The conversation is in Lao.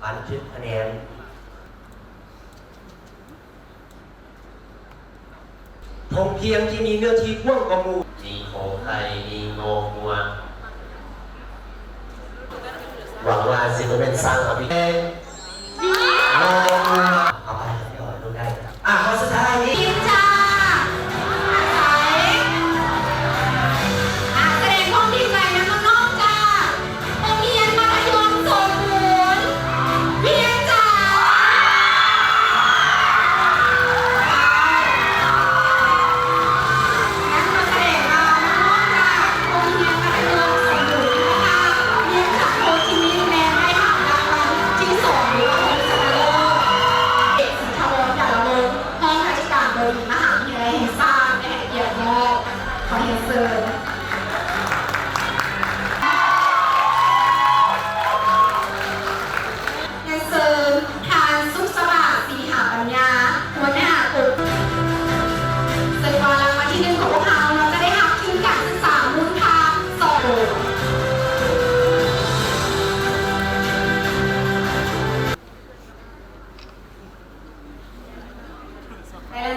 ສາມສິບຄະແນນ. ທົ່ງພຽງທີ່ມີເນື້ອທີ່ກວ້າງກວ່າໝູ່ ມີຂໍໄຂ່ ມີງໍງົວ. ຫວັງວ່າຊິບໍ່ແມ່ນຊ້າງອາຟຣິກາ ງໍງົວ. ເອົາໄປຕໍ່ໄດ້. ອ່າ ຂໍ້ສຸດທ້າຍນີ້ ທີມຈາກ ອາ ສະແດງຄວາມດີໃຈນຳນ້ອງໆຈາກ ໂຮງຮຽນມັດທະຍົມສົມບູນ ວຽງຈັນ. ແລະ ຂໍສະແດງວ່ານ້ອງໆຈາກໂຮງຮຽນມັດທະຍົມສົມບູນຄຸນນະພາບ ວຽງຈັນ ໂຮຈິມິນ ແມ່ນໄດ້ຮັບລາງວັນທີສອງ ຫຼືວ່າຮອງຊະນະເລີດ. ເອກ ສິນຖາວອນ ດາລະວົງ ຮອງຜູ້ຈັດການບໍລິຫານມະຫາວິທະຍາໄລແຫ່ງຊາດ ໄດ້ໃຫ້ກຽດມອບ. ຂໍຮຽນເຊີນ.